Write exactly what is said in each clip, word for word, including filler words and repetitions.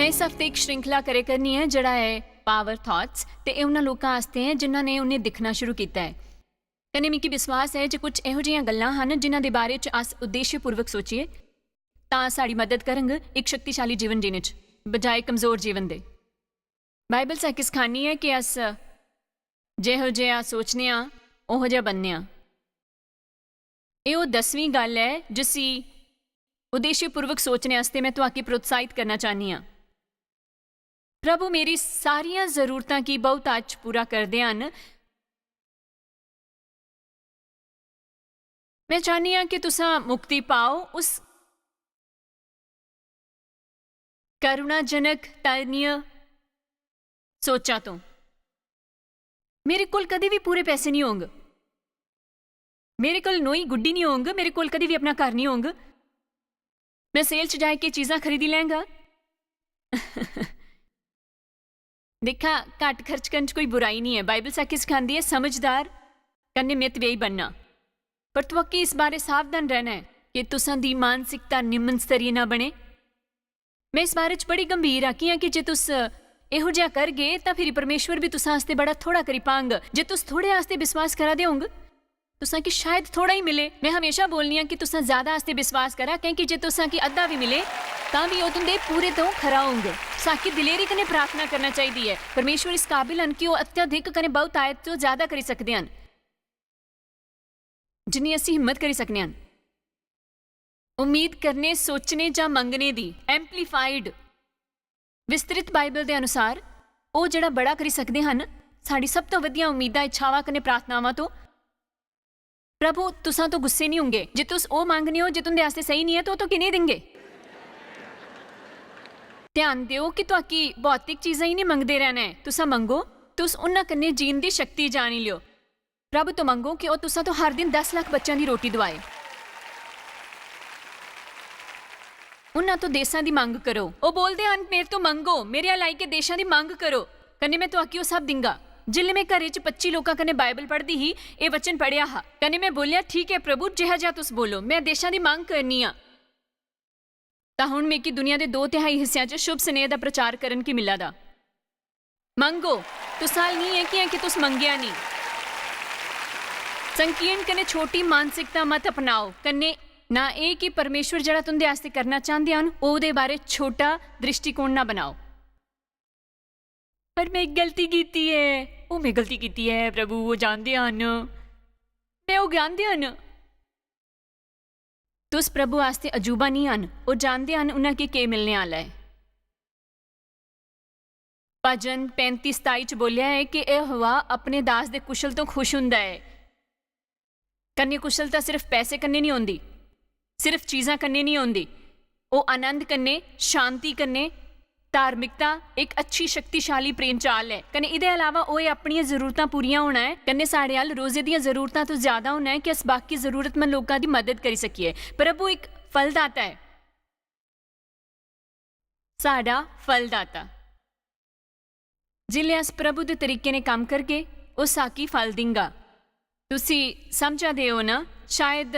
मैं इस हफ्ते इक श्रृंखला करे करनी ऐ, जेह्ड़ा ऐ Power Thoughts, ते एह् उन्हां लोकां आस्तै ऐ जिन्हां ने उ'नें दिक्खना शुरू कीता ऐ। कन्नै मिगी विश्वास ऐ जे कुछ एहो जिहियां गल्लां हन जिन्हां दे बारे च अस उद्देश्यपूर्वक सोचिए, तां साढ़ी मदद करंग इक शक्तिशाली जीवन जीने च, बजाए कमजोर जीवन दे। बाइबल साकी सखानी ऐ कि अस जेहो जिहा सोचने आं, ओहो जिहा बनने आं। एह् ओह् दसवीं गल्ल ऐ जिसी उद्देश्यपूर्वक सोचने आस्तै मैं तुआकी प्रोत्साहित करना चाह्न्नी आं। प्रभु मेरी सारियां जरूरतां गी बहुतायत च पूरा करदे हन। मैं चाह्न्नी आं कि तुसां मुक्ति पाओ उस करुणाजनक तरणीय सोचा तो। मेरे कोल कदी भी पूरे पैसे नहीं होंग, मेरे कोल नोई गुड्डी नहीं होंग, मेरे कोल कदी भी अपना घर नहीं होंग। मैं सेल च जाए के चीजां खरीदी लैंगा। दिक्खा, घट्ट खर्च करने च कोई बुराई नहीं ऐ। बाइबल साकी सखांदी ऐ समझदार कन्नै मित व्ययी बनना। पर तुआकी इस बारे सावधान रहना ऐ कि तुसां दी मानसिकता निम्न स्तरीय ना बने। मैं इस बारे च बड़ी गंभीर आं, कियां कि जे तुस एहो जिहा करगे, तां फिरी परमेश्वर भी तुसां आस्तै बड़ा थोड़ा करी पांग। जे तुस थोड़े आस्तै विश्वास करा दे होंग, तुसां गी शायद थोड़ा ही मिले। मैं हमेशा बोलनी आं कि तुसां ज्यादा आस्तै विश्वास करा, क्योंकि जे तुसां गी अद्धा भी मिले, तां भी ओह् तुंदे पूरे तो खरा होंग। साकी दिलेरी कन्नै प्रार्थना करना चाहिदी ऐ। परमेश्वर इस काबिल हन कि ओह् अत्यधिक कन्नै बहुत आयत तो ज्यादा करी सकदे हन, जिन्नी असी हिम्मत करी सकने हन। उम्मीद करने, सोचने जां मंगने दी amplified, विस्तृत बाइबल दे अनुसार, ओह् जेह्ड़ा बड़ा करी सकदे हन, साढ़ी सब तो वधिया उम्मीदां, इच्छावां कन्नै प्रार्थनावां तो। प्रभु, तुसां तो गुस्से नहीं होंगे। जे तुस ओह् मंगने हो जे तुंदे आस्तै सही नहीं ऐ, तो, तो किने देंगे? ध्यान देओ कि तुआकी भौतिक चीजां ही नहीं मंगदे रहना ऐ। तुसां मंगो, तुस उन्हां कन्नै जीन दी शक्ति जानी लियो। प्रभु तो मंगो कि ओह् तुसां तो हर दिन दस लक्ख बच्चें दी रोटी दवाए। उन्हां तो देशां दी मंग करो। ओह् बोलदे हन, "मेरे तो मंगो, मेरे अल आइयै देशां दी मंग करो, कन्नै मैं तुआकी ओह् सब दिंगा।" जिसलै मैं घरै च पच्ची लोकां कन्नै बाइबल पढ़दी ही, एह् वचन पढ़ेआ हा, कन्नै मैं बोलेआ, "ठीक ऐ प्रभु, जिहा जिहा तुस बोलो, मैं देशां दी मंग करनी आं।" तां हुन मिगी दुनिया दे दो तिहाई हिस्सेआं च शुभ सनेह दा प्रचार करन की मिला दा। मंगो, तुस हाल निं ऐ कि, ऐ कि तुस मंगेआ निं। संकीर्ण कन्नै छोटी मानसिकता मत अपनाओ, कन्नै ना एह् कि परमेश्वर जेह्ड़ा तुं'दे आस्तै करना चांह्दे हन, ओह्दे बारे छोटा दृष्टिकोण ना बनाओ। "पर में इक गलती कीती ऐ।" "ओह्, में गलती कीती ऐ, प्रभु, ओह् जानदे हन। में ओह् जानदे हन।" तुस प्रभु आस्तै अजूबा निं हन, ओह् जानदे हन उन्हां गी केह् मिलने आह्ला ऐ। भजन पैंती सताई च बोलेआ ऐ कि यहोवा अपने दास दे कुशल तो खुश हुंदा ऐ। कन्नै कुशलता सिर्फ पैसे कन्नै निं होंदी, सिर्फ चीजां कन्नै निं होंदी। ओह् आनंद कन्नै, शांति कन्नै, धार्मिकता इक अच्छी शक्तिशाली प्रेम चाल ऐ। कन्नै एह्दे अलावा ओह् एह् अपनियां जरूरतां पूरियां होना ऐ, कन्नै साढ़े अल रोजे दियां जरूरतां तो ज्यादा होना ऐ कि अस बाकी जरूरतमंद लोकां दी मदद करी सकिए। प्रभु इक फलदाता ऐ, साढ़ा फलदाता। जिसलै अस प्रभु दे तरीके ने कम्म करगे, ओह् साकी फल दिंगा। तुसी समझा दे ओ ना, शायद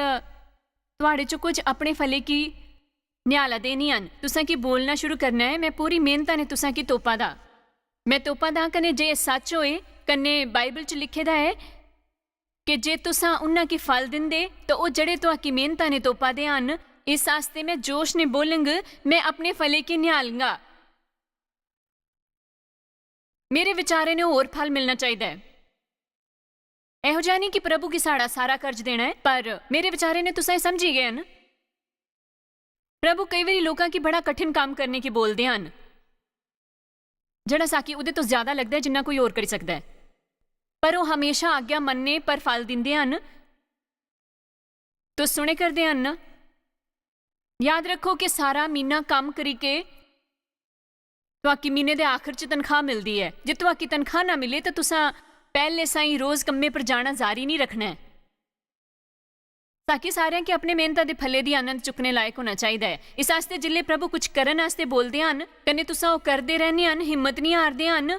थुआड़े च कुछ अपने फले की न्याला दे निं हन। तुसां की बोलना शुरू करना ऐ, मैं पूरी मेहनता ने तुसां की तोपा दा। मैं तोपा दा, कन्नै जे सच होए, कन्नै बाइबल च लिखे दा ऐ कि जे तुसां उन्हां की फल दिंदे, तां ओह् जेह्ड़े तुआकी मेहनता ने तोपा दे हन, इस आस्तै मैं जोश ने बोलंग, मैं अपने फले की न्यालंगा। मेरे विचारे ने होर फल मिलना चाहिदा ऐ। एहो जिहा निं कि प्रभु गी साढ़ा सारा कर्ज देना ऐ, पर मेरे विचारे ने तुसां एह् समझी गए हन। प्रभु केई बारी लोकां गी बड़ा कठिन कम्म करने गी बोलदे हन, जेह्ड़ा साकी उ'दे तो ज्यादा लगदा ऐ जिन्ना कोई होर करी सकदा ऐ। पर ओह् हमेशा आज्ञा मन्नने पर फल दिंदे हन। तुस सुने करदे हन ना? याद रखो कि सारा म्हीना कम्म करी के तुआकी म्हीने दे आखर च तनखाह मिलदी ऐ। जे तुआकी तनखाह ना मिले, तां तुसां पैह्ले साहीं रोज कम्मे पर जाना जारी निं रखना ऐ। ताकि सारें गी अपने मेहनता दे फले दी आनंद चुक्कने लायक होना चाहिदा ऐ। इस आस्तै जिसलै प्रभु कुछ करन आस्तै बोलदे हन, कन्नै तुसां ओह् करदे रैह्ने हन, हिम्मत निं हारदे हन,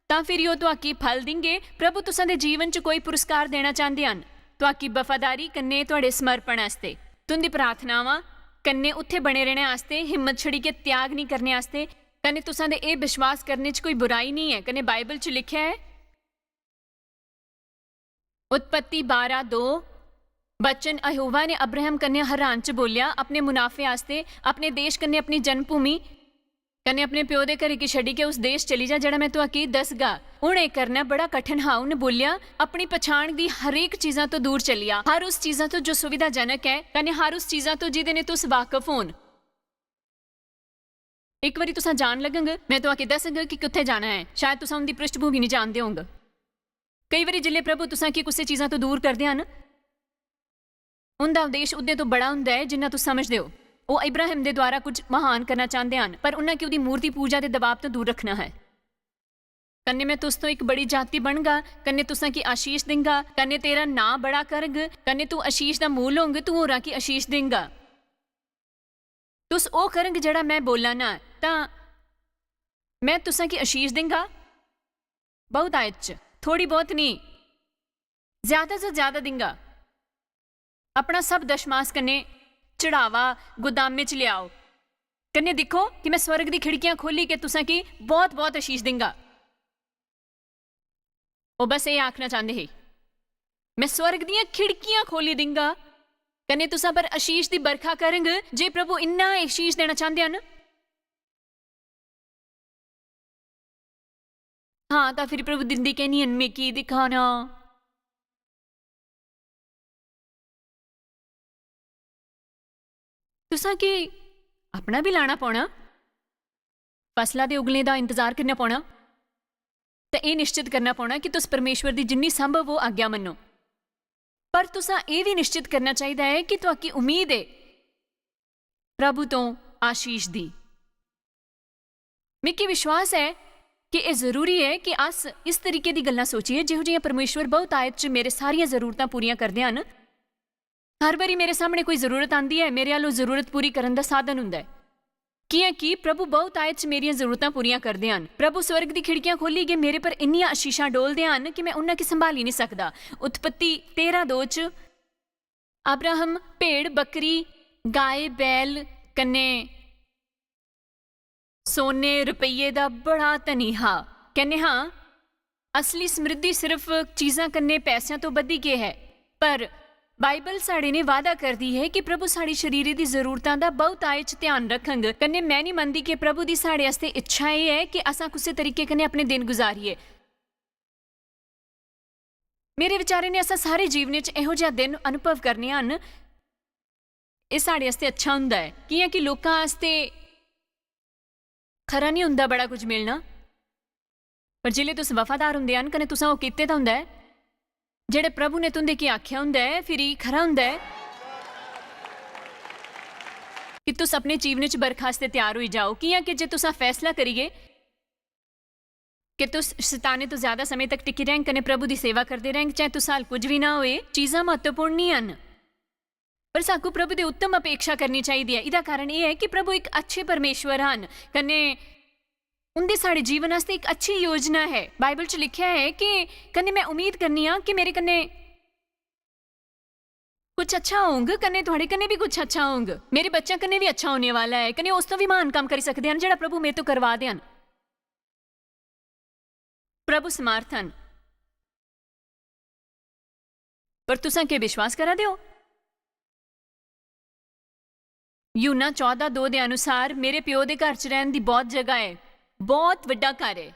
तां फिरी ओह् तुआकी फल दिंगे। प्रभु तुसां दे जीवन च कोई पुरस्कार देना चांह्दे हन, तुआकी वफादारी कन्नै तुआड़े समर्पण आस्तै, तुं'दी प्रार्थनावां कन्नै उत्थै बने रैह्ने आस्तै, हिम्मत छड़ियै त्याग निं करने आस्तै, कन्नै तुसां दे एह् विश्वास करने च कोई बुराई निं ऐ। कन्नै बाइबल च लिखेआ ऐ, उत्पत्ति बारां दो, बचन, यहोवा ने अब्राहम कन्नै हारान च बोलेआ, "अपने मुनाफे आस्तै, अपने देश कन्नै, अपनी जन्मभूमि कन्नै, अपने प्यो दे घरै गी छड्डियै उस देश चली जा, जेह्ड़ा में तुआकी दसगा।" हुन एह् करना बड़ा कठन हा। उन्न बोलेआ, "अपनी पछाण दी हर इक चीजां तो दूर चली जा, हर उस चीजां तो जो सुविधाजनक ऐ, कन्नै हर उस चीजां तो जेह्दे ने तुस वाकफ होन।" इक बारी तुसां जान लगंग, में तुआके दसंग कि कुत्थै जाना ऐ। शायद तुसां उं'दी पृष्ठभूमि निं जानदे होंग। केई बारी जिसलै प्रभु तुसां गी कुसै चीजां तो दूर करदे हन, उं'दा उद्देश्य उद्दे तो बड़ा हुंदा ऐ जिन्ना तुस समझदे ओ। ओह् इब्राहिम दे द्वारा कुछ महान करना चांह्दे हन, पर उन्हां गी उदी मूर्ति पूजा दे दबाव तो दूर रखना है। "कन्नै में तुस तो इक बड़ी जाति बनगा, कन्नै तुसां गी आशीष दिंगा, कन्नै तेरा नां बड़ा करग, कन्नै तू आशीष दा मूल होंग, तू होरां गी आशीष दिंगा।" तुस ओह् करंग जेह्ड़ा में बोल्ला ना, तां में तुसां गी आशीष दिंगा। बहुत आयत च, थोड़ी बहुत नेईं, ज्यादा च ज्यादा दिंगा। अपना सब दशमास कन्नै चढ़ावा गोदामे च लेआओ, कन्नै दिक्खो कि में स्वर्ग दी खिड़कियां खोली के तुसां गी बहुत, बहुत आशीष दिंगा। ओह् बस एह् आखना चांह्दे हे, "में स्वर्ग दियां खिड़कियां खोली दिंगा, कन्नै तुसां पर आशीष दी बरखा करंग।" जे प्रभु इन्ना आशीष देना चांह्दे हन, हां, तां फिर प्रभु दिंदे की निं हन? मिगी दिखाना। तुसां की अपना बी लाना पौना, फसला दे उगलने दा इंतजार करना पौना, ते एह् निश्चत करना पौना कि तुस परमेश्वर दी जिन्नी संभव हो आज्ञा मन्नो। पर तुसां एह् बी निश्चत करना चाहिदा ऐ कि तुआकी उम्मीद ऐ प्रभु तो आशीष दी। मिगी विश्वास ऐ कि एह् जरूरी ऐ कि अस इस तरीके दी गल्लां सोचिए, जेहो जियां परमेश्वर बहुत आयत च मेरे सारियां जरूरतां पूरियां करदे हन। हर बारी मेरे सामने कोई जरूरत आंदी ऐ, मेरे आलो जरूरत पूरी करन दा साधन हुंदा ऐ, कियां कि प्रभु बहुत आयत च मेरियां जरूरतां पूरियां करदे हन। प्रभु स्वर्ग दी खिड़कियां खोली गै मेरे पर इन्नियां आशीषां डोलदे हन कि मैं उन्हां गी संभाली निं सकदा। उत्पत्ति तेरां दो च अब्राहम भेड़, बकरी, गाय, बैल कन्नै सोने, रुपये दा बड़ा धनी हा। कन्नै हां, असली समृद्धि सिर्फ चीजां कन्नै, पैसें तो बधी के है, पर बाइबल साढ़े ने वादा करदी है कि प्रभु साढ़ी शरीर दी जरूरतां दा बहुत आय च ध्यान रखंग। कन्नै मैं नहीं मनदी कि प्रभु दी साढ़े आस्तै इच्छा एह् ऐ कि असां कुसै तरीके कन्नै अपने दिन गुजारिए। मेरे विचारे ने असां सारे जीवने च एहो जिहा दिन अनुभव करने हन। एह् साढ़े आस्तै अच्छा हुंदा ऐ, कियां कि लोकां आस्तै खरा निं हुंदा बड़ा कुछ मिलना, पर जिसलै तुस वफादार हुंदे हन कन्नै तुसें ओह् कीते दा हुंदा ऐ, जेह्ड़े प्रभु ने तुं'दे गी आखेआ हुंदा ऐ, फिरी खरा हुंदा ऐ कि तुस अपने जीवने च बरखा आस्तै त्यार होई जाओ। कियां कि जे तुस फैसला करिए कि तुस शैताने तो ज्यादा समें तक टिकी रैंह्ग कन्नै प्रभु दी सेवा करदे रैंह्ग, चाहे तुस हाल कुछ बी ना होए, चीजां म्हत्तवपूर्ण निं हन। पर साकू प्रभु दी उत्तम अपेक्षा करनी चाहिदी ऐ। इदा कारण एह् ऐ कि प्रभु इक अच्छे परमेश्वर हन, कन्नै उं'दी साढ़े जीवन आस्तै इक अच्छी योजना ऐ। बाइबल च लिखेआ ऐ कि, "कन्नै मैं उम्मीद करनी आं कि मेरे कन्नै कुछ अच्छा होंग, कन्नै थुआड़े कन्नै बी कुछ अच्छा होंग, मेरे बच्चें कन्नै बी अच्छा होने वाला ऐ, कन्नै उस तो बी महान कम्म करी सकदे हन जेह्ड़ा प्रभु मेरे तो करवा दे हन।" प्रभु समर्थ हन। पर तुसां केह् विश्वास करा दे ओ? यूहन्ना चौदां दो दे अनुसार, "मेरे प्यो दे घर च रैह्न दी बहुत जगह ऐ, बहुत बड्डा घर ऐ।"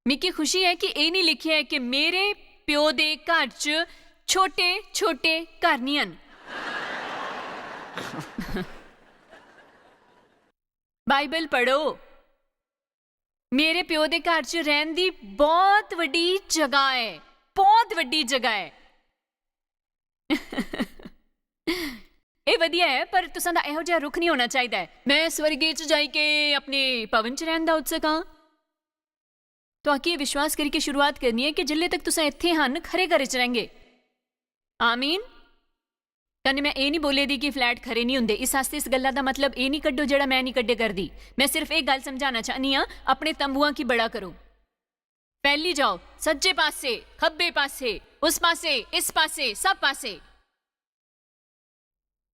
मिगी खुशी ऐ कि एह् निं लिखेआ ऐ कि मेरे प्यो दे घर च छोटे-छोटे घर निं हन। बाइबल पढ़ो। मेरे प्यो दे घर च रैह्न दी बहुत वड्डी जगह ऐ, बहुत वड्डी जगह ऐ। एह् वधिया ऐ, पर तुसां दा एहो जेहा रुख निं होना चाहिदा ऐ, "मैं स्वर्गे च जाई के अपने भवन च रैह्न दा उत्सक आं।" तुआकी एह् विश्वास करियै शुरुआत करनी ऐ कि जिल्ले तक तुसां इत्थै हन, खरे घरै च रैंह्गे। आमीन। कन्नै मैं एह् निं बोले दी कि फ्लैट खरे निं हुंदे। इस आस्तै इस गल्ला दा मतलब एह् निं कड्डो जेह्ड़ा मैं निं कड्डे करदी। मैं सिर्फ एह् गल्ल समझाना चाह्न्नी आं, अपने तंबुआं गी बड़ा करो। फैली जाओ, सज्जे पासे, खब्बे पासे, उस पासे, इस पासे, सब पासे।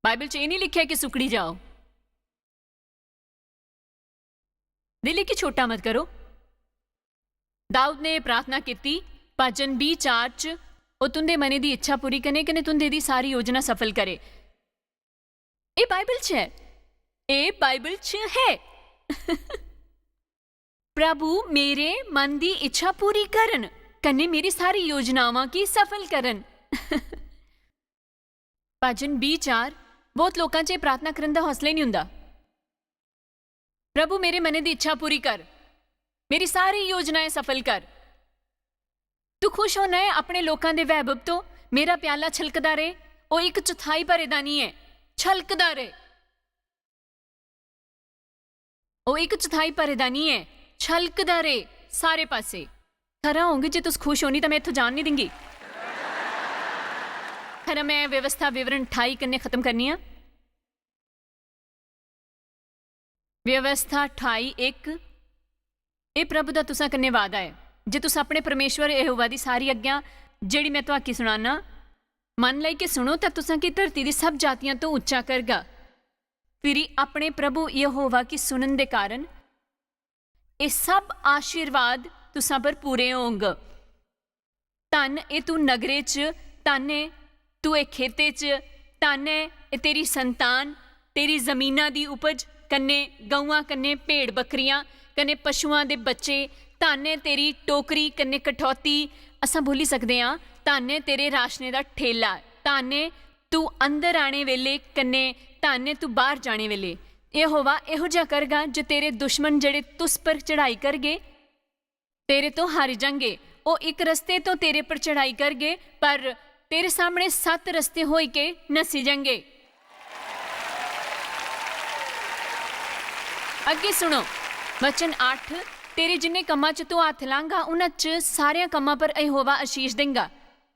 बाइबल च एह् निं लिखेआ कि सुकड़ी जाओ। दिल गी छोटा मत करो। दाऊद ने प्रार्थना कीती, भजन बीह् चार च, "ओह् तुं'दे मनै दी इच्छा पूरी करने कन्नै तुं'दे दी सारी योजना सफल करे।" एह् बाइबल च ऐ, एह् बाइबल च है। "प्रभु मेरे मन दी इच्छा पूरी करन, कन्नै मेरी सारी योजनावां गी सफल करन।" भजन बीह् चार, बहुत लोकां च एह् प्रार्थना करन दा हौसला ही नहीं हुंदा। "प्रभु मेरे मनै दी इच्छा पूरी कर, मेरी सारी योजनाएं सफल कर।" तू खुश होना ऐ अपने लोकां दे वैभव तो? मेरा प्याला छलकदा रहे, ओह् इक चौथाई भरे दा नहीं ऐ, छलकदा रहे। ओह् इक चौथाई भरे दा नहीं ऐ, छलकदा रहे सारे पासे। खरा होंग जे तुस खुश होनी तां मैं इत्थों जान नहीं दिंगी। खरा, मैं व्यवस्था विवरण अठाई कन्नै खत्म करनी आं। व्यवस्था अठाई इक, एह् प्रभु दा तुसां कन्नै वादा ऐ जे तुस अपने परमेश्वर यहोवा दी सारी आज्ञा, जेह्ड़ी मैं तुआकी सुनाना, मन लाइयै सुनो, तां तुसां गी धरती दी सब जातियां तो उच्चा करगा। फिरी अपने प्रभु यहोवा गी सुनन दे कारण एह् सब आशीर्वाद तुसां पर पूरे होंग। धन ऐ तू नगरे च, धन ऐ तू एह् खेते च, धन ऐ एह् तेरी संतान, तेरी जमीना दी उपज, कन्नै गऊआं, कन्नै भेड़ बकरियां, कन्नै पशुआं दे बच्चे, धन ऐ तेरी टोकरी कन्नै कठौती। असां बोली सकदे आं, "धन ऐ तेरे राशने दा ठेला, धन ऐ तू अंदर आने वेले, कन्नै धन ऐ तू बाहर जाने वेले।" यहोवा एहो जेहा करगा जे तेरे दुश्मन जेह्ड़े तुस पर चढ़ाई करगे, तेरे तो हारी जांगे। ओह् इक रस्ते तो तेरे पर चढ़ाई करगे, पर तेरे सामने सत्त रस्ते होई के नस्सी जांगे। अग्गे सुनो, वचन अट्ठ, "तेरे जिन्ने कम्मां च तू हत्थ लांगा, उन्हां च सारेयां कम्मां पर यहोवा आशीष देंगा।"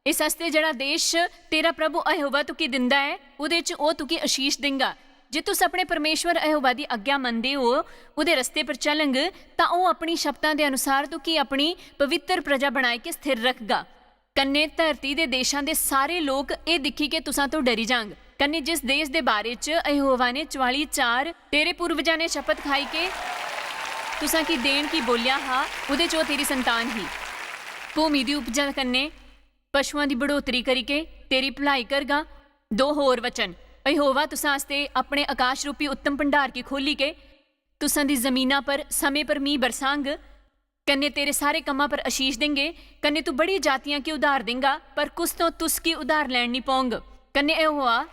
इस आस्तै जेह्ड़ा देश तेरा प्रभु यहोवा तुकी दिंदा ऐ, ओह्दे च ओह् तुकी आशीष देंगा। जे तुस अपने परमेश्वर यहोवा दी आज्ञा मनदे ओ, ओह्दे रस्ते पर चलंग, तां ओह् अपनी शपतां दे अनुसार तुकी अपनी पवित्र प्रजा बनाई के स्थिर रखगा। कन्नै धरती दे देशां दे सारे लोक एह् दिक्खी के तुसां तो डरी जांग। कन्नै जिस देश दे बारे च यहोवा ने चवाली चार तेरे पूर्वजां ने शपथ खाई के तुसां की देन की बोलेआ हा, ओह्दे च ओह् तेरी संतान ही। भूमि दी उपजा कन्नै पशुआं दी बढ़ोतरी करी के तेरी भलाई करगा। दो होर वचन, यहोवा तुसां आस्तै अपने आकाश रूपी उत्तम भंडार गी खोली के तुसां दी जमीना पर समें पर मींह बरसांग, कन्नै तेरे सारे कम्मां पर आशीष देंगे, कन्नै तू बड़ी जातियां गी उधार देंगा, पर कुस तो तुस गी उधार लैन नी पौंग। कन्नै यहोवा,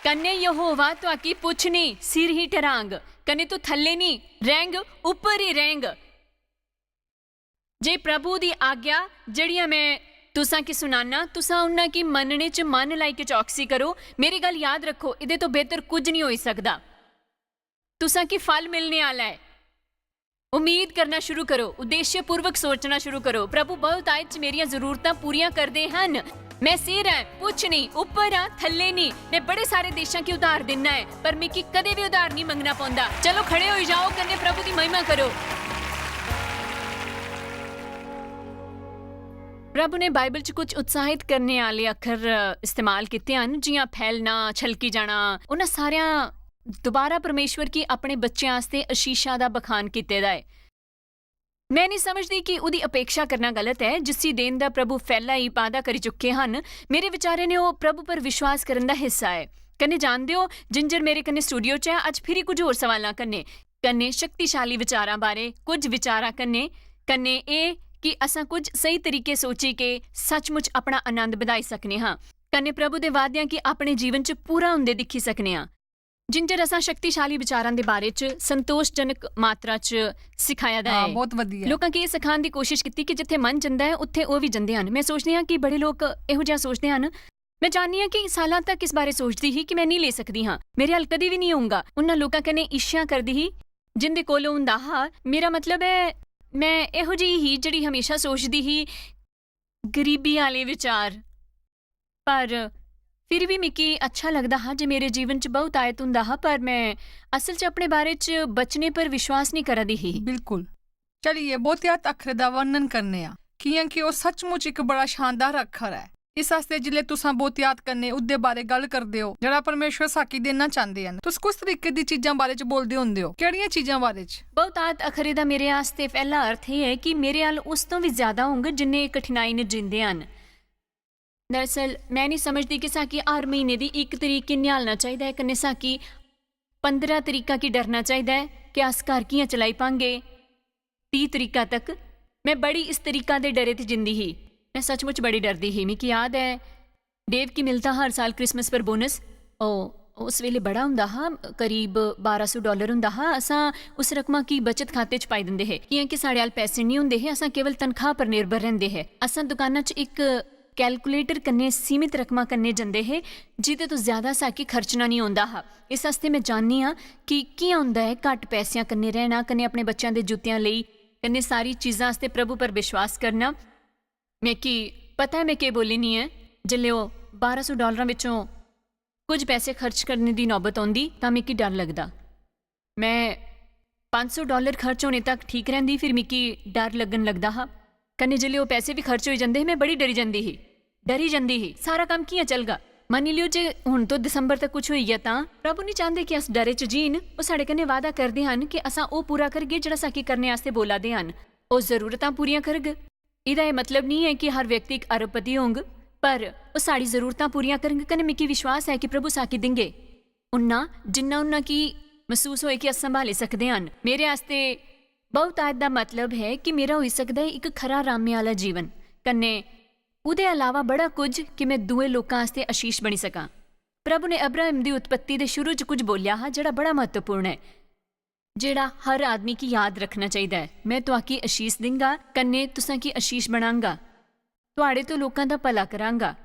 कन्नै यहोवा तुआकी पुच्छ नी, सिर ही टरांग, कन्नै तू थल्ले नी रैंग, उप्पर ही रैंग। जे प्रभु दी आज्ञा, जेह्ड़ियां मैं तुसां की सुनाना, तुसां उन्हां की मनने च मन लाई के चौकसी करो। मेरी गल्ल याद रखो, इदे तो बेहतर कुछ नहीं होई सकदा। तुसां की फल मिलने आला ऐ। उम्मीद करना शुरू करो, उद्देश्यपूर्वक सोचना शुरू करो। प्रभु बहुत आयत च मेरियां जरूरतां पूरियां करदे हन। मैं सिर ऐ, पुच्छ नहीं, उप्पर आं, थल्ले नहीं। मैं बड़े सारे देशां की उधार दिन्ना ऐ, पर मिगी कदे भी उधार नहीं मंगना पौंदा। चलो खड़े होई जाओ, कन्नै प्रभु दी महिमा करो। प्रभु ने बाइबल च कुछ उत्साहित करने आह्ले अक्खर, अ, इस्तेमाल कीते हन, जि'यां फैलना, छलकी जाना। उन्हां सारेयां दोबारा परमेश्वर गी अपने बच्चें आस्तै आशीषा दा बखान कीते दा ऐ। मैं नहीं समझदी कि उदी अपेक्षा करना गलत ऐ, जिसी देन दा प्रभु फैला ही वादा करी चुके हन। मेरे विचारे ने ओह प्रभु पर विश्वास करन दा हिस्सा ऐ। कन्नै जानदे ओ, जिंजर मेरे कन्नै स्टूडियो च ऐ, अज्ज फिरी कुछ होर सवालां कन्नै, कन्नै शक्तिशाली विचारां बारे कुछ विचारां कन्नै, कन्नै एह कि असां कुछ सही तरीके सोची के सचमुच अपना आनंद बधाई सकने हां, कन्नै प्रभु दे वादेआं गी अपने जीवन च पूरा हुंदे दिक्खी सकने हां। जिंजर असां शक्तिशाली विचारां दे बारे च संतोषजनक मात्रा च सिखाया दा हां, ऐ। बहुत वधिया। लोकां गी एह सखान दी कोशिश कीती कि जित्थे मन जंदा ऐ, उत्थे ओह भी जंदे हन। मैं सोचदी हां कि बड़े लोक एहो जिहा सोचदे हन। मैं जाननी आं कि सालां तक इस बारे सोचदी ही कि मैं नेईं लेई सकदी हां, मेरे हल कदी भी नेईं होंगा। उन्हां लोकां कन्नै ईर्ष्या करदी ही जिंदे कोल होंदा हा। मेरा मतलब ऐ, मैं एहो जेही ही जेह्ड़ी हमेशा सोचदी ही, गरीबी आह्ले विचार। पर फिर भी मिगी अच्छा लगदा हा जे मेरे जीवन च बहुत आयत हुंदा हा, पर मैं असल च अपने बारे च बचने पर विश्वास नेईं करा दी ही। बिल्कुल। चलिए, बहुतायत अक्खर दा वर्णन करने आं, कियां कि ओह सचमुच इक बड़ा शानदार अक्खर ऐ। इस आस्तै जिसलै तुसां बहुतायत कन्नै उं'दे बारै गल्ल करदे ओ जेह्ड़ा परमेश्वर साकी देना चांह्दे हन, तुस कुस तरीके दी चीजां बारे च बोलदे होंदे ओ? केह्ड़ियां चीजां बारे च? बहुतायत अखरे दा मेरे आस्तै पैह्ला अर्थ एह् ऐ कि मेरे अल उस तों बी ज्यादा होंग जिन्ने कठिनाई न जींदे हन। दरअसल, में निं समझदी कि साकी हर म्हीने दी इक तरीक गी निहालना चाहिदा ऐ, कन्नै साकी पंदरां तरीका गी डरना चाहिदा ऐ कि अस घर कि'यां चलाई पांगे। तीह तरीका तक में बड़ी इस तरीका दे डरे च जींदी ही। में सचमुच बड़ी डरदी ही। मिगी याद ऐ, डेव गी मिलदा हा हर साल क्रिसमस पर बोनस। ओह् उस बेल्लै बड़ा होंदा हा, करीब बारां सौ डालर होंदा हा। असां उस रकमा गी बचत खाते च पाई दिंदे हे, कि'यां कि साढ़े अल पैसे निं होंदे हे। असां केवल तनखाह पर निर्भर रैंह्दे हे। असां दुकाना च इक कैलकुलेटर कन्नै सीमित रकमा कन्नै जंदे हे, जिदे तो ज्यादा साकी खर्चना निं होंदा हा। इस आस्तै में जाननी आं कि कि'यां होंदा ऐ घट्ट पैसेआं कन्नै रैह्ना, कन्नै अपने बच्चेआं दे जुत्तेआं लेई, कन्नै सारी चीजां आस्तै प्रभु पर विश्वास करना। मिगी पता ऐ में केह् बोल्ली नी ऐ। जिसलै ओह् बारां सौ डालरां बिच्चों कुछ पैसे खर्च करने दी नौबत औंदी तां मिगी डर लगदा। में पंज सौ डालर खर्च होने तक ठीक रैंह्दी, फिर मिगी डर लग्गन लगदा हा। कन्नै जिसलै ओह् पैसे बी खर्च होई जंदे हे, में बड़ी डरी जंदी ही, डरी जंदी ही, सारा कम्म कि'यां चलगा? मन्नी लैओ जे हुन तो दिसंबर तक कुछ होई गेआ तां? प्रभु निं चांह्दे कि अस डरै च जीन। ओह् साढ़े कन्नै वादा करदे हन कि असां ओह् पूरा करगे जेह्ड़ा साकी करने आस्तै बोला दे हन। ओह् जरूरतां पूरियां करग। एह्दा एह् मतलब निं ऐ कि हर व्यक्ति इक अरबपति होंग, पर ओह् साढ़ी जरूरतां पूरियां करग, कन्नै मिगी विश्वास ऐ कि प्रभु साकी दिंगे उन्ना जिन्ना उन्ना की मसूस होए कि अस संभाली सकदे हन। मेरे आस्तै बहुतायत दा मतलब है कि मेरा होई सकदा ऐ इक खरा रामे आह्ला जीवन, कन्नै ओह्दे अलावा बड़ा कुछ कि में दूए लोकां आस्तै आशीष बनी सकां। प्रभु ने अब्राहम दी उत्पत्ति दे शुरू च कुछ बोलेआ हा जेह्ड़ा बड़ा म्हत्तवपूर्ण ऐ, जेह्ड़ा हर आदमी गी याद रखना चाहिदा ऐ। में तुआकी आशीष दिंगा, कन्नै तुसां गी आशीष बनांगा, तुआड़े तो लोकां दा भला करांगा।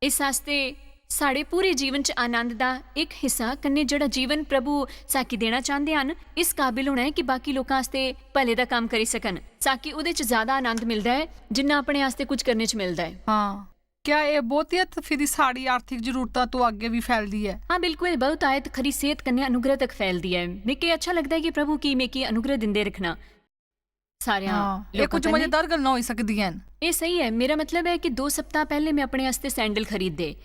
इस आस्तै साढ़े पूरे जीवन च आनंद दा इक हिस्सा, कन्नै जेह्ड़ा जीवन प्रभु साकी देना चांह्दे हन, इस काबिल होना ऐ कि बाकी लोकां आस्तै भले दा कम्म करी सकन। साकी ओह्दे च ज्यादा आनंद मिलदा ऐ जिन्ना अपने आस्तै कुछ करने च मिलदा ऐ। हां, क्या एह् बहुतायत फिरी साढ़ी आर्थिक जरूरतां तो अग्गें बी फैलदी ऐ? हां, बिल्कुल। बहुतायत खरी सेह्त कन्नै अनुग्रह तक फैलदी ऐ। मिगी अच्छा लगदा ऐ कि प्रभु की मिगी अनुग्रह दिंदे रखना। सारेआं हां, एह् लोकां कुछ कन्नै। मजेदार गल्लां होई सकदियां न। एह् स्हेई ऐ। मेरा मतलब ऐ कि दो सप्ताह पैह्ले में अपने आस्तै सैंडल खरीदे।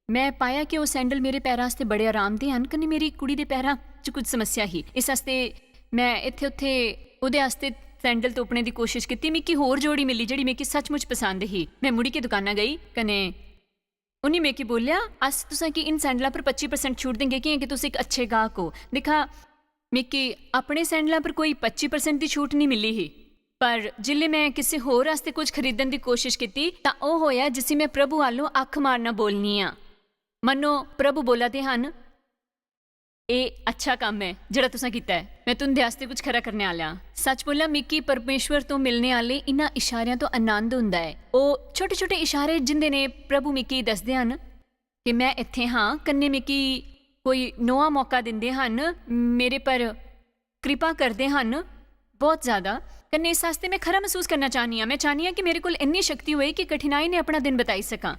में पाया कि ओह् सैंडल मेरे पैरां आस्तै बड़े आरामदेह हन, कन्नै मेरी कुड़ी दे पैरां च कुछ समस्या ही। इस आस्तै में इत्थै उत्थै ओह्दे आस्तै सैंडल तुप्पने दी कोशश कीती। मिगी होर जोड़ी मिली जेह्ड़ी मिगी सचमुच पसंद ही। में मुड़ियै दुकाना गेई, कन्नै उ'नें मिगी बोलेआ, "अस तुसें गी इन सैंडलां पर पच्ची परसेंट छूट देंगे, कि'यां कि तुस इक अच्छे गाह्क ओ।" दिक्खा, मिगी अपने सैंडलां पर कोई पच्ची परसेंट दी छूट निं मिली ही, पर जिसलै में किसे होर आस्तै कुछ खरीदण दी कोशश कीती, तां ओह् होएआ जिसी में प्रभु आह्लों अक्ख मारना बोलनी आं। मन्नो, प्रभु बोला दे हन, "एह् अच्छा कम्म ऐ जेह्ड़ा तुसें कीता ऐ। में तुं'दे आस्तै कुछ खरा करने आह्ला आं।" सच्च बोलां, मिगी परमेश्वर तो मिलने आह्ले इन्हां इशारेआं तो आनंद होंदा ऐ। ओह् छोटे-छोटे इशारे जिं'दे ने प्रभु मिगी दसदे हन कि में इत्थै हां, कन्नै मिगी कोई नोआ मौका दिंदे हन, मेरे पर कृपा करदे हन, बहुत ज्यादा। कन्नै इस आस्तै में खरा मसूस करना चाह्न्नी आं। में चाह्न्नी आं कि मेरे कोल इन्नी शक्ति होए कि कठिनाई ने अपना दिन बताई सकां।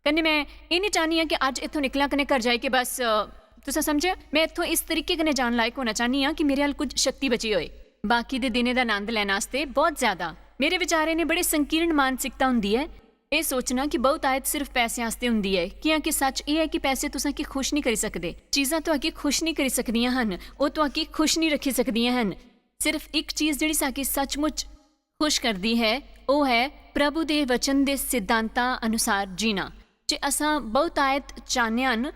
कन्नै में एह् निं चाह्न्नी आं कि अज्ज इत्थूं निकलां कन्नै घर जाइयै बस, अ, तुसें समझेआ? में इत्थूं इस तरीके कन्नै जान लायक होना चाह्न्नी आं कि मेरे अल कुछ शक्ति बची होए। बाकी दे दिनें दा आनंद लैने आस्तै बहुत ज्यादा। मेरे विचारें ने बड़े संकीर्ण मानसिकता होंदी ऐ। एह् सोचना कि बहुतायत सिर्फ पैसें आस्तै होंदी ऐ, कि'यां कि सच्च एह् ऐ कि पैसे तुसें गी खुश निं करी सकदे। चीजां तुआकी खुश निं करी सकदियां हन, ओह् तुआकी खुश निं रक्खी सकदियां हन। सिर्फ इक चीज जेह्ड़ी साकी सचमुच खुश करदी ऐ, ओह् ऐ प्रभु दे वचन दे सिद्धांतां अनुसार जीना। जे असां बहुतायत चाह्न्ने हन,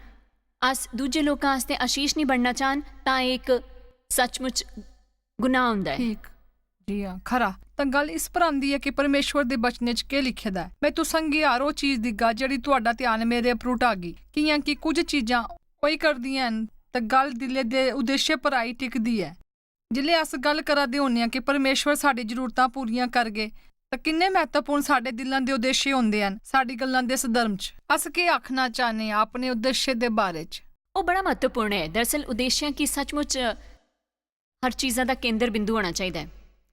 अस दूजे लोकां आस्तै आशीष निं बनना चाह्न, तां एह् इक सचमुच गुनाह होंदा ऐ। ठीक। जी हां, खरा। तां गल्ल इस पर आंदी ऐ कि परमेश्वर दे वचने च केह् लिखे दा ऐ, "में तुसें गी हर ओह् चीज दिग्गा जेह्ड़ी तुआडा ध्यान मेरे पर उठागी।" कि'यां कि कुछ चीजां होई करदियां न, ते गल्ल दिलै दे उद्देश्य पर आई टिकदी ऐ। जिसलै अस गल्ल करा दे होन्ने आं कि परमेश्वर साढ़ी जरूरतां पूरियां करगे, तां किन्ने म्हत्तवपूर्ण साढ़े दिलां दे उद्देश्य होंदे हन, साढ़ी गल्लां दे संदर्भ च। अस केह् आखना चाह्न्ने आं अपने उद्देश्य दे बारे च? ओह् बड़ा म्हत्तवपूर्ण ऐ। दरअसल, उद्देश्यां गी सचमुच हर चीजा दा केंद्र बिंदु होना चाहिदा ऐ।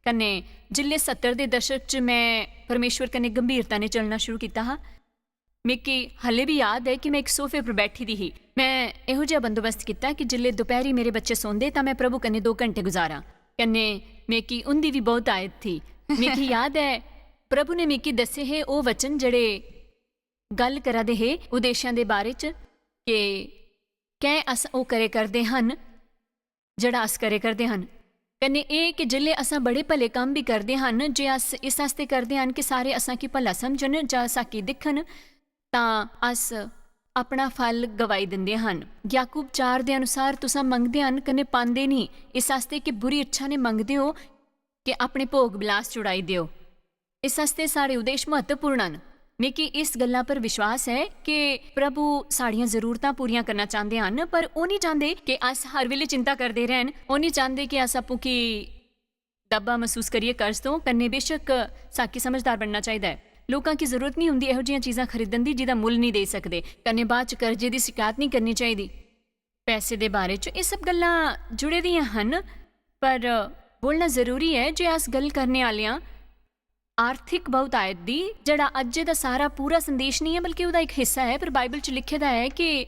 कन्नै, जिसलै सत्तर दे दशक च में परमेश्वर कन्नै गंभीरता ने चलना शुरू कीता हा, मिगी हल्ले बी याद ऐ कि में इक सोफे पर बैठी दी ही। में एहो जेहा बंदोबस्त कीता कि जिसलै दपैह्री मेरे बच्चे सौंदे, तां में प्रभु कन्नै दो घंटे गुजारां। कन्नै, मिगी उं'दी बी बहुतायत थी। मिगी याद ऐ, प्रभु ने मिगी दस्से हे ओह् वचन जेह्ड़े गल्ल करा दे हे उद्देशां दे बारे च कि कैं अस ओह् करे करदे हन जेह्ड़ा अस करे करदे हन। कन्नै एह् कि जिसलै असां बड़े भले कम्म बी करदे हन, जे अस इस आस्तै करदे हन कि सारे असां गी भला समझन जां असां गी दिक्खन, तां अस अपना फल गवाई दिंदे हन। याकूब चार दे अनुसार, "तुसां मंगदे हन कन्नै पांदे निं, इस आस्तै कि बुरी इच्छा ने मंगदे ओ कि अपने भोग विलास छुड़ाई देओ।" इस आस्तै साढ़े उद्देश म्हत्तवपूर्ण न। मिगी इस गल्ला पर विश्वास ऐ कि प्रभु साढ़ियां जरूरतां पूरियां करना चांह्दे हन, पर ओह् निं चांह्दे कि अस हर बेल्लै चिंता करदे रैह्न। ओह् निं चांह्दे कि अस आपूं गी दब्बा मसूस करियै कर्ज तो, कन्नै बेशक साकी समझदार बनना चाहिदा ऐ। लोकां गी जरूरत निं होंदी एहो जिहियां चीजां खरीदन दी जिदा मुल्ल निं देई सकदे, कन्नै बाद च कर्जे दी शिकायत निं करनी चाहिदी। पैसे दे बारे च एह् सब गल्लां जुड़े दियां हन, पर बोलना जरूरी ऐ जे अस गल्ल करने आह्ले आं आर्थिक बहुतायत दी, जेह्ड़ा अज्जै दा सारा पूरा संदेश निं ऐ, बल्कि ओह्दा इक हिस्सा ऐ। पर बाइबल च लिखे दा ऐ कि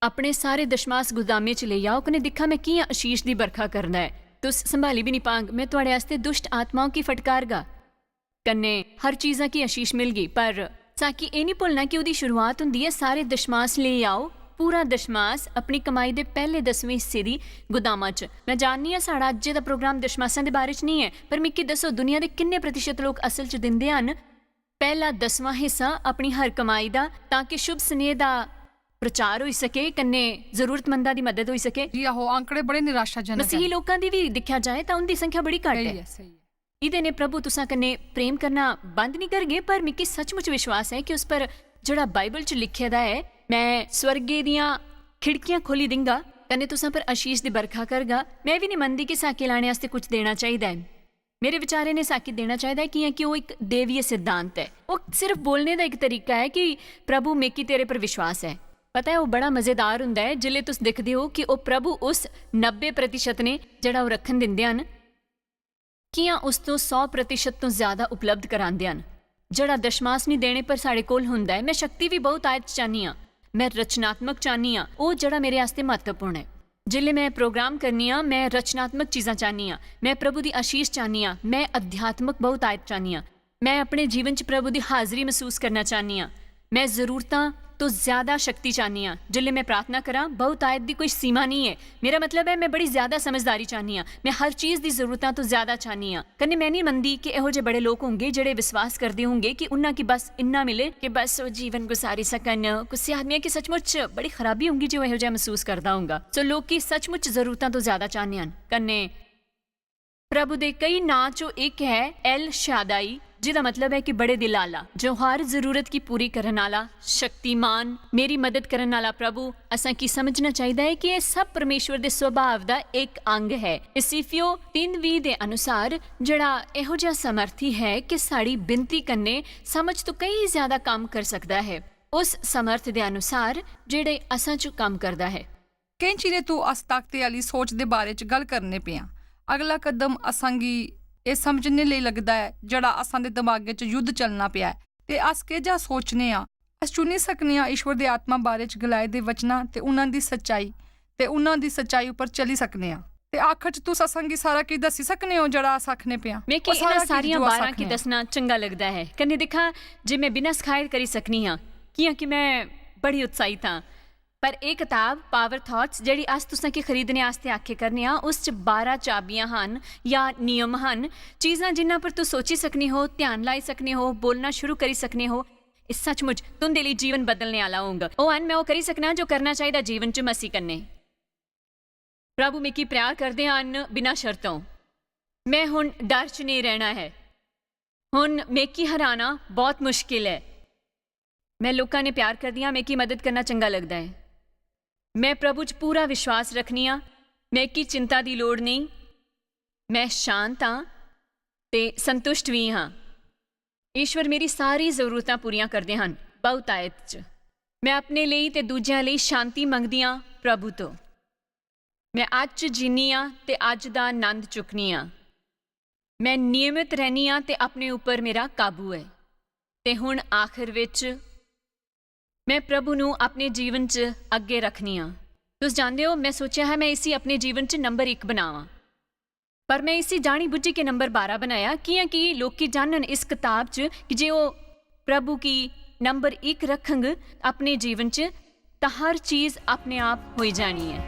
"अपने सारे दशमास गुदामें च लेई आओ, कन्नै दिक्खा, में कि'यां आशीष दी बरखा करना ऐ। तुस संभाली बी निं पांग। में थुआड़े आस्तै दुष्ट आत्माओं गी फटकारगा, कन्नै हर चीजा गी आशीष मिलगी।" पर साकी एह् निं भुलना कि ओह्दी शुरुआत होंदी ऐ, "सारे दशमास लेई आओ।" पूरा दशमास अपनी कमाई दे पैह्ले दसमें हिस्से दी गुदामा च। में जाननी आं, साढ़ा अज्जै दा प्रोग्राम दशमासां दे बारे च निं ऐ, पर मिगी दस्सो, दुनिया दे किन्ने प्रतिशत लोक असल च दिंदे हन पैह्ला दसमां हिस्सा अपनी हर कमाई दा, तां कि शुभ सनेह दा प्रचार होई सके, कन्नै जरूरतमंदा दी मदद होई सके? जी आहो, आंकड़े बड़े निराशाजनक मसीही न। लोकां दी बी दिक्खेआ जाए, तां उं'दी संख्या बड़ी घट्ट सही ऐ। ऐ, सही ऐ। इ'दे ने प्रभु तुसां कन्नै प्रेम करना बंद निं करगे, पर मिगी सचमुच विश्वास ऐ कि उस पर जेह्ड़ा बाइबल च लिखे दा ऐ, "मैं स्वर्गे दियां खिड़कियां खोली दिंगा, कन्नै तुसां पर आशीष दी बरखा करगा।" मैं बी निं मनदी कि साके लाने आस्तै कुछ देना चाहिदा ऐ। मेरे विचारे ने साकी देना चाहिदा ऐ, कि'यां कि ओह् इक देवीय सिद्धांत ऐ। ओह् सिर्फ बोलने दा इक तरीका ऐ कि "प्रभु, मिगी तेरे पर विश्वास ऐ।" पता ऐ, ओह् बड़ा मजेदार हुंदा ऐ जिसलै तुस दिखदे ओ कि ओह् प्रभु उस नब्बे प्रतिशत ने जेह्ड़ा ओह् रक्खन दिंदे हन, कि'यां उस तो सौ प्रतिशत तो ज्यादा उपलब्ध करांदे हन, जेह्ड़ा दशमास निं देने पर साढ़े कोल हुंदा ऐ। मैं शक्ति बी बहुत आयत चाह्न्नी आं, मैं रचनात्मक चाह्न्नी आं, ओह् जेह्ड़ा मेरे आस्तै म्हत्तवपूर्ण ऐ। जिसलै मैं प्रोग्राम करनी आं, मैं रचनात्मक चीजां चाह्न्नी आं, मैं प्रभु दी आशीष चाह्न्नी आं, मैं अध्यात्मक बहुत आयत चाह्न्नी आं, मैं अपने जीवन च प्रभु दी हाजरी मसूस करना चाह्न्नी आं, मैं जरूरतां तो ज्यादा शक्ति चाह्न्नी आं। जिसलै मैं प्रार्थना करां, बहुत आयत दी कोई सीमा निं ऐ। मेरा मतलब ऐ, मैं बड़ी ज्यादा समझदारी चाह्न्नी आं, मैं हर चीज दी जरूरतां तो ज्यादा चाह्न्नी आं। कन्नै मैं निं मनदी कि एहो जे बड़े लोक होंगे जेह्ड़े विश्वास करदे होंगे कि उन्हां गी बस इन्ना मिले कि बस ओह् जीवन गुजारी सकन। कुसै आदमी गी सचमुच बड़ी खराबी होंगी जे ओह् एहो जेहा मसूस करदा होंगा। सो लोक की सचमुच जरूरतां तो ज्यादा चाह्न्ने हन। कन्नै प्रभु दे कई नां चों इक ऐ एल शादाई, जिदा मतलब ऐ कि बड़े दिल आह्ला, जो हर जरूरत गी पूरी करन आह्ला, शक्तिमान, मेरी मदद करन आह्ला प्रभु। असां की समझना चाहिदा ऐ कि एह् सब परमेश्वर दे स्वभाव दा इक अंग ऐ। इसीफियो तिन्न बीह् दे अनुसार, जेह्ड़ा एहो जेहा समर्थी ऐ कि साढ़ी बिनती कन्नै समझ तो कई ज्यादा कम्म कर सकदा ऐ, उस समर्थ दे अनुसार जेह्ड़े असां च कम्म करदा ऐ। केईं चिरे तू अस ताकते आह्ली सोच दे बारे च गल्ल करने पे आं। अगला कदम असां गी एह् समझने लेई लगदा ऐ जेह्ड़ा असां दे दमागे च युद्ध चलना पेआ ऐ ते अस केह् जा सोचने आं। अस चुनी सकने आं ईश्वर दे आत्मा बारे च गलाए दे वचनां ते उन्हां दी सच्चाई, ते उन्हां दी सच्चाई उप्पर चली सकने आं। ते आखर च तुस असां गी सारा किश दस्सी सकने ओ जेह्ड़ा अस आखने पे आं। मिगी ओह् सारा इन्हां किश सारियां जो अस बारां आखने गी आं। दस्सना चंगा लगदा ऐ। कन्नै दिक्खा जे में बिना सखाए करी सकनी आं, कि'यां कि में बड़ी उत्साहित आं। पर एह् कताब Power Thoughts, जेह्ड़ी अस तुसें गी खरीदने आस्तै आखे करने आं, उस च बारां चाबियां हन जां नियम हन, चीजां जिन्हां पर तुस सोची सकने हो, ध्यान लाई सकने हो, बोलना शुरू करी सकने हो। एह् सचमुच तुं'दे लेई जीवन बदलने आह्ला होंग। ओह् हन, में ओह् करी सकना जो करना चाहिदा जीवन च मसीह कन्नै। प्रभु मिगी प्यार करदे हन बिना शर्तों। में हुन डर च नेईं रैह्ना ऐ। हुन मिगी हराना बहुत मुश्किल ऐ। में लोकां ने प्यार करदी आं, मिगी मदद करना चंगा लगदा ऐ। में प्रभु च पूरा विश्वास रखनी आं। मिगी चिंता दी लोड़ नेईं। में शांत आं ते संतुष्ट बी आं। ईश्वर मेरी सारी जरूरतां पूरियां करदे हन, बहुतायत च। में अपने लेई ते दूजेआं लेई शांति मंगदी आं प्रभु तो। में अज्ज जीनी आं ते अज्ज दा आनंद चुक्कनी आं। में नियमित रैह्नी आं ते अपने उप्पर मेरा काबू ऐ। ते हुन आखर विच, में प्रभु नू अपने जीवन च अग्गे रखनी आं। तुस जानदे ओ, में सोचेआ हा में इसी अपने जीवन च नंबर इक बनावां, पर में इसी जानी बुज्झी के नंबर बारां बनाया, कि'यां कि लोकी जानन इस कताब च कि जे ओह् प्रभु गी नंबर इक रखंग अपने जीवन च, तां हर चीज अपने आप होई जानी ऐ।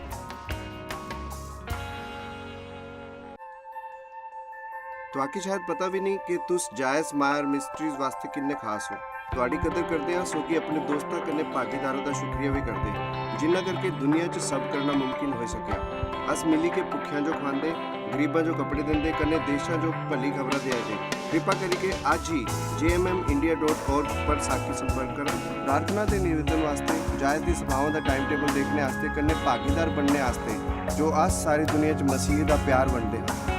तुआकी शायद पता भी नहीं कि तुस जायज मायर मिस्ट्रीज वास्ते किन्ने खास हो। तुआडी कदर करदे आं, सोगी अपने दोस्तां कन्नै भागीदारां दा शुक्रिया भी करदे, जिन्ना करके दुनिया च सब करना मुमकिन होई सकेआ। अस मिली के भुक्खेआं जो खवांदे, गरीबां जो कपड़े दिंदे, कन्नै देशां जो भली खबरां देआ जे। कृपा करिके अज्ज ही J M M India dot org पर साकी संपर्क करन। प्रार्थना ते निवेदन वास्ते, जायज दी सभाओं दा टाइम टेबल देखने आस्ते, कन्नै भागीदार बनने आस्ते, जो अस सारी दुनिया च मसीह दा प्यार बंडदे हां।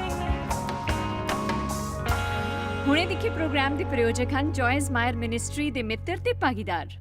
हुणे दिक्खे प्रोग्राम दे प्रायोजक हन जॉयज मायर मिनिस्ट्री दे मित्र ते भागीदार।